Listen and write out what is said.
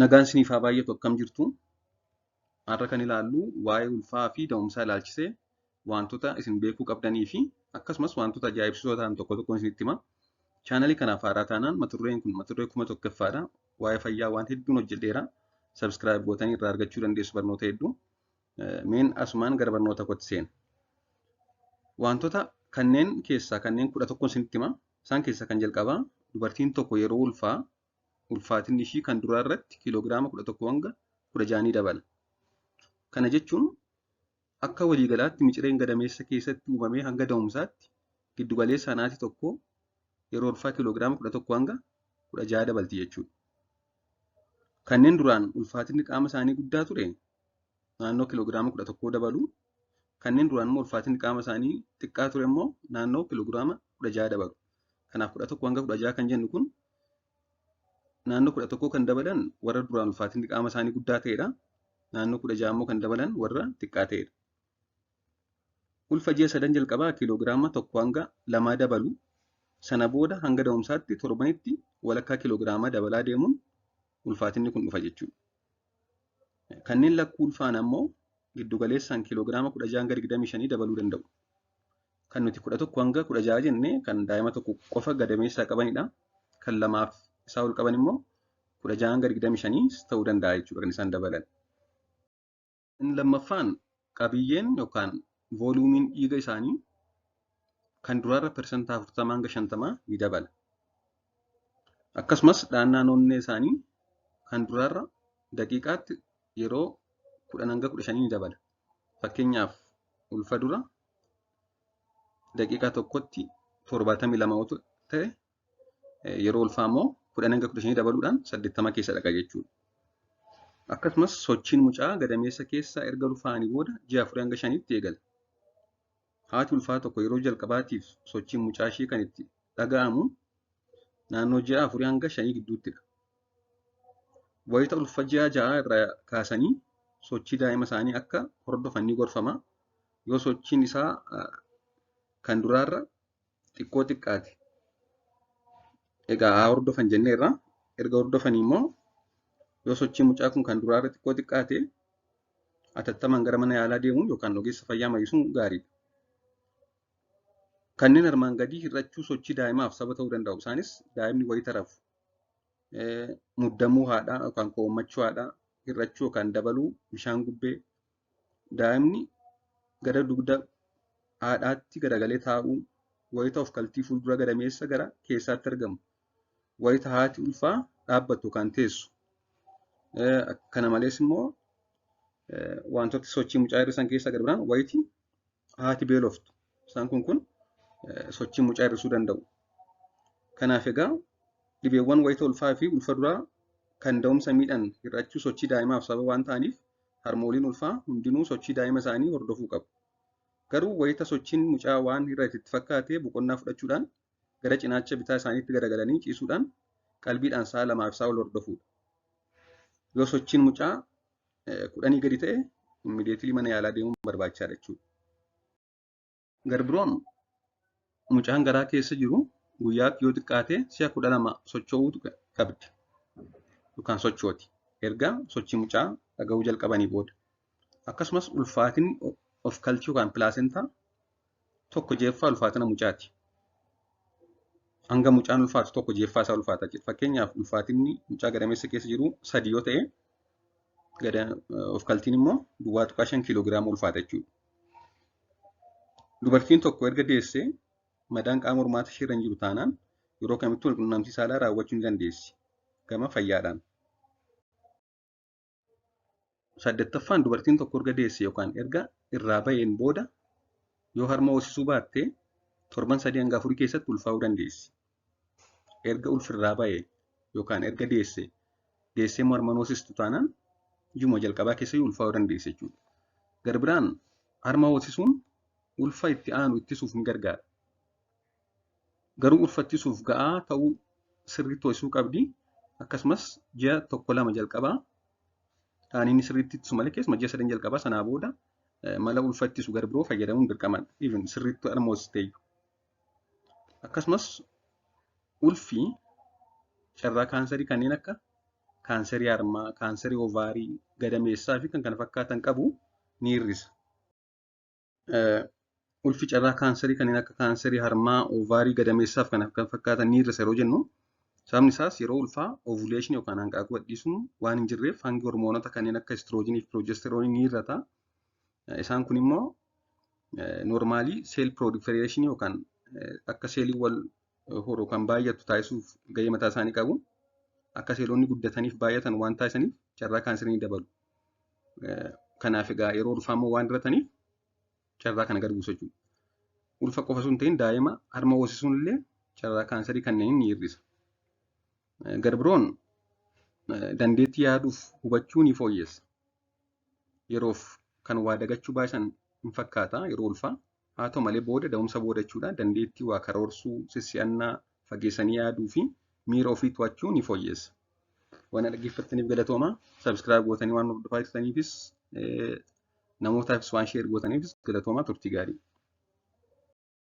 Nagaan isiniif haa baay'atu akkam jirtu? Har'a kan ilaallu waa'ee ulfaa fi da'umsaa ilaalchisee wantoota isin beekuu qabdanii fi akkasumas wantoota ajaa'ibsiisoo ta'an tokko tokkoon isinitti hima. Chaanalii kanaaf haaraa taanaan mata dureen kun mata duree 1000ffaadha. Waa'ee fayyaa waan hedduun hojjedheera. Subscribe gootanii irraa argachuu dandeessu barnoota hedduu. Meen asumaan gara barnoota kootti seena. Wantoota kanneen keessaa kanneen 11 isinitti hima. Isaan keessaa kan jalqabaa dubartiin tokko yeroo ulfaa ulfaatinni ishii kan duraa irratti kiiloogiraama 11 hanga 16 ni dabala. Kana jechuun akka waliigalaatti micireen gadameessa keessatti uumamee hanga da'umsaatti giddugaleessaan haati tokko yeroo ulfaa kiiloogiraama 11 hanga 16 dabalti jechuudha. Kanneen duraan ulfaatinni qaama isaanii guddaa ture naannoo kiiloogiraama 11 dabalu. Kanneen duraan immoo ulfaatinni qaama isaanii xiqqaa ture immoo naannoo kiiloogiraama 16 dabalu. Kanaaf 11 hanga 16 kan jennu kun naannoo 11 kan dabalan warra duraan ulfaatinni qaama isaanii guddaa ta'edha. Naannoo 16 immoo kan dabalan warra xiqqaa ta'edha. Ulfa ji'a 3 jalqabaa kiiloogiraama 1 hanga 2 dabalu. Sana booda hanga da'umsaatti torbanitti walakkaa kiiloogiraamaa dabalaa deemuun ulfaatinni kun dhufa jechuudha. Kanneen lakkuu ulfaan ammoo giddugaleessaan kiiloogiraama 16 hanga 25 dabaluu danda'u. Kan nuti 11 hanga 16 jennee kan daa'ima tokko qofa gadameessaa qabanidha. Kan lamaaf isaa ol qaban immoo 16 hanga 25 ta'uu danda'a jechuudha kan isaan dabalan. Inni lammaffaan qabiyyeen yookaan vooluumiin dhiiga isaanii kan duraarra 40% hanga 50 ni dabala. Akkasumas dhaannaan onnee isaanii kan duraarra daqiiqaatti yeroo 10 hanga 15 ni dabala. Fakkeenyaaf ulfa dura daqiiqaa tokkotti 72 yoo ta'e yeroo ulfaa immoo 10 hanga 15 dabaluudhaan 80 keessa dhaqa jechuudha. Akkasumas sochiin mucaa gadameessa keessa erga ulfaanii booda ji'a 4 hanga 5tti eegala. Haati ulfaa tokko yeroo jalqabaatiif sochiin mucaa ishee kan itti dhaga'amu naannoo ji'a 4 hanga 5 gidduuttidha. Wayita ulfa ji'a 6 irraa kaasanii sochii daa'ima isaanii akka hordofan ni gorfama. Yoo sochiin isaa kan duraarra xiqqoo xiqqaate egaa haa hordofan jenneerra. Erga hordofanii immoo yoo sochiin mucaa kun kan duraarra xiqqoo xiqqaate atattamaan gara mana yaalaa deemuun yookaan ogeessa fayyaa mariisuun gaariidha. Kanneen armaan gadii hir'achuu sochii daa'imaaf sababa ta'uu danda'u. Isaanis daa'imni wayita rafu, muddamuu haadhaa yookaan koommachuu haadhaa, hir'achuu yookaan dabaluu bishaan gubbee, daa'imni gara dugda haadhaatti garagalee taa'uu, wayita of kaltii fuuldura gadameessa gara keessaatti argamu, wayita haati ulfaa dhaabbattu yookaan teessu. Kana malees immoo wantoota sochii mucaa hir'isan keessaa gara biraan wayitii haati beeloftu. Isaan kun sochii mucaa hir'isuu danda'u. Kanaaf egaa dhibeewwan wayita ulfaa fi ulfa duraa kan da'umsa miidhan hir'achuu sochii daa'imaaf sababa waan ta'aniif harmooliin ulfaa hundinuu sochii daa'ima isaanii hordofuu qabu. Garuu wayita sochiin mucaa waan hir'ate itti fakkaate boqonnaa fudhachuudhaan gara cinaacha bitaa isaaniitti garagalanii ciisuudhaan qalbiidhaan sa'a 2 fi sa'a ol hordofuudha. Yoo sochiin mucaa 10 gadi ta'e immiidiyeetilii mana yaalaa deemuun barbaachisaadha jechuudha. Garbiroon mucaan garaa keessa jiru guyyaatti yoo xiqqaate si'a 12 socho'uu qabdi yookaan sochooti. Erga sochii mucaa dhaga'uu jalqabanii booda. Akkasumas ulfaatinni of kalchuu yookaan pilaasentaa 1/6 ulfaatina mucaati. Hanga mucaan ulfaatu 1/6 isaa ulfaata jechuudha. Fakkeenyaaf ulfaatinni mucaa gadameessa keessa jiru 3 yoo ta'e of kaltiin immoo 0.5 kiiloogiraama ulfaata jechuudha. Dubartiin tokko erga deessee madaan qaama hormaata ishee irra hin jiru taanaan yeroo kamittuu walqunnamtii saalaa raawwachuu ni dandeessi gama fayyaadhaan. 8ffaan dubartiin tokko erga deesse yookaan erga irraa baheen booda yoo harma hoosisuu baatte torban 3 hanga 4 keessatti ulfaa'uu dandeessi. Erga ulfirraa bahe yookaan erga deessee immoo harma hoosistu taanaan juma jalqabaa keessa ulfaa'uu dandeessi jechuudha. Garbiraan harma hoosisuun ulfa itti aanu ittisuuf ni gargaara. Garuu ulfa ittisuuf ga'aa ta'uu sirriitti hoosisuu qabdi. Akkasumas ji'a 1-2 jalqabaa inni sirriitti ittisu malee keessumaa ji'a 3 jalqabaa sanaa booda mala ulfa ittisu gara biroo fayyadamuun dirqamadha. Even sirriitti harma hoosisteeyyuu. Akkasumas ulfi carraa kaansarii kanneen akka kaanserii harmaa, kaanserii ovaarii, gadameessaa fi kan kana fakkaatan qabu ni hir'isa. Ulfi carraa kaanserii kanneen akka kaanserii harmaa, ovaarii, gadameessaa fi kan kana fakkaatan ni hir'isa yeroo jennu, sababni isaas yeroo ulfaa ovuleeshinii yookaan hanqaaquu gadhiisuun waan hin jirreef hangi hormoonota kanneen akka estiroojiinii fi piroojesterooonii ni hir'ata. Isaan kun immoo noormaalii seel piroolifereeshinii yookaan akka seeliin wal horu kan baay'atu taasisuuf gahee mataa isaanii qabu. Akka seelonni guddataniif baay'atan waan taasisaniif carraa kaanserii ni dabalu. Kanaaf egaa yeroo ulfaa immoo waan hir'ataniif carraa kana gad buusu jechuudha. Ulfa qofa osoo hin ta'in daa'ima harma hoosisuun illee carraa kaanserii kanneen ni hir'isa. Gara biroon dandeettii yaaduuf hubachuu ni fooyyessa. Yeroof kan waa dagachuu baay'isan hin fakkaata yeroo ulfaa. Haa ta'u malee booda da'umsa booda jechuudha dandeettii waa karoorsuu, sissi'annaa, fageessanii yaaduu fi miira ofii to'achuu ni fooyyessa. Waan dhaggeeffattaniif galatoomaa. Subscribe gootanii waan hordofaa jirtaniifis, namootaafis waan share gootaniifis galatoomaa, turtii gaarii.